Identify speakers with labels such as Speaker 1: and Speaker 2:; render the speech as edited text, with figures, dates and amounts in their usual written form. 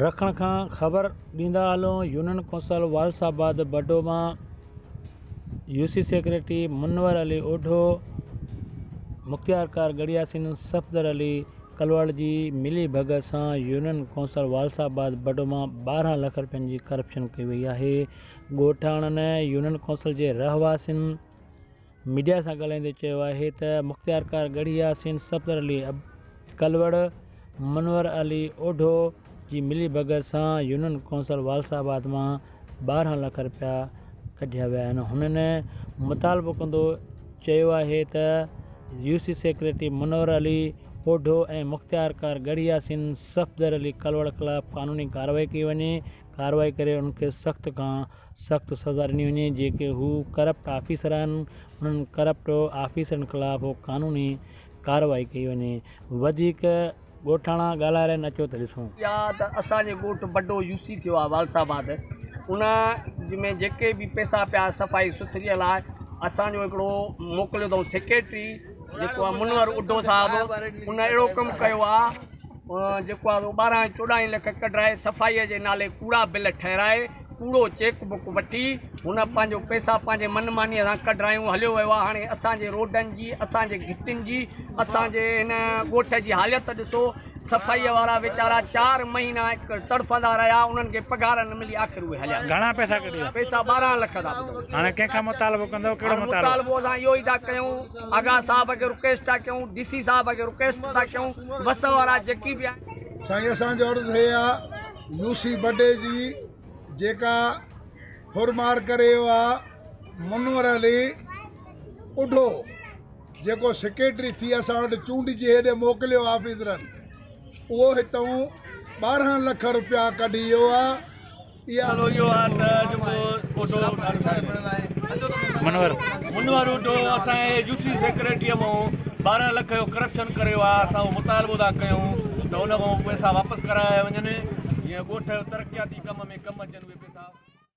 Speaker 1: رکڻ کان خبر ڏيندا هلون يونين ڪونسل والس آباد بڊو مان U C secretary Munawar Ali Odho, مختيارڪار ڳڙهياسين صفدر علي ڪلوڙ جي ملي ڀڳت سان يونين ڪونسل والس آباد بڊو مان 12 لک رپين جي ڪرپشن ڪئي وئي آهي ڳوٺاڻن يونين ڪونسل جي رهواسين ميڊيا سان ڳالهائيندي چيو آهي ته مختيارڪار ڳڙهي ياسين، صفدر علي ڪلوڙ، منور علي اوڍو جي ملي ڀڳت سان يونين ڪونسل والس آباد مان 12 لک رپيا ڪڍيا ويا آهن هنن مطالبو ڪندو چيو آهي ته U C secretary Munawar Ali Odho ۽ مختيارڪار ڳڙهي ياسين، صفدر علي ڪلوڙ خلاف قانوني ڪارروائي ڪئي وڃي ڪارروائي ڪري انهن کي سخت کان سخت سزا ڏني وڃي جيڪي هو ڪرپٽ آفيسر آهن انهن ڪرپٽ آفيسرن خلاف قانوني ڪارروائي ڪئي وڃي وڌيڪ ڳوٺاڻا ڳالهائي رهيا آهن اچو ته ڏسون.
Speaker 2: يا ته اسان جي ڳوٺ بڊو يو سي ٿيو آهي والس آباد ان ۾ جيڪي به پئسا پيا صفائي سٿري لاء اسان جو هڪڙو موڪليو اٿئون سيڪريٽري جيڪو آهي منور اڍو صاحب ان اهڙو ڪم ڪيو آهي جيڪو آهي سو 12 14 لک ڪڍرائي صفائي جي نالي ڪوڙا بل ٺهرائي ڪوڙو چيڪ بڪ وٺي هن پنهنجو پئسا پنهنجي من مانيء سان ڪڍرايون هليو ويو آهي هاڻي اسان جي روڊن جي اسان جي گهٽين جي اسان جي هن ڳوٺ جي حالت ڏسو صفائيء وارا ويچارا چار مهينا تڙڦندا رهيا انهن کي پگهار نه ملي آخر اهي هليا ويا.
Speaker 1: گهڻا پئسا ڪڍي ويا؟
Speaker 2: پئسا 12 لک ٿا ٻڌون.
Speaker 1: هاڻي ڪنهن کان مطالبو ڪندؤ ڪهڙو مطالبو؟
Speaker 2: مطالبو اسان اهو ئي ٿا ڪيون آغا صاحب کي رڪويسٽ ٿا ڪيون ڊي سي صاحب کي رڪويسٽ ٿا ڪيون وس وارا جيڪي به آهن.
Speaker 3: سائين اسان جو عرض هي آ يو سي بڊي جي جيڪا ڦر مار ڪري ويو آ منور علي اڍو جيڪو سيڪريٽري ٿي اسان وٽ چونڊجي هيڏي موڪليو آفيسرن اهو هتئون 12 لک روپيا ڪڍي ويو آ اها
Speaker 4: مسئلو اهو آ ته جيڪو اڍو
Speaker 1: منور
Speaker 4: منور اڍو اسان جي يو سي سيڪريٽري مون 12 لک جو ڪرپشن ڪريو آ اسان اهو مطالبو ٿا ڪيون ته ان کان پئسا واپس ڪرايا وڃن جيئن ڳوٺ جو ترقياتي ڪم ۾ ڪم اچن.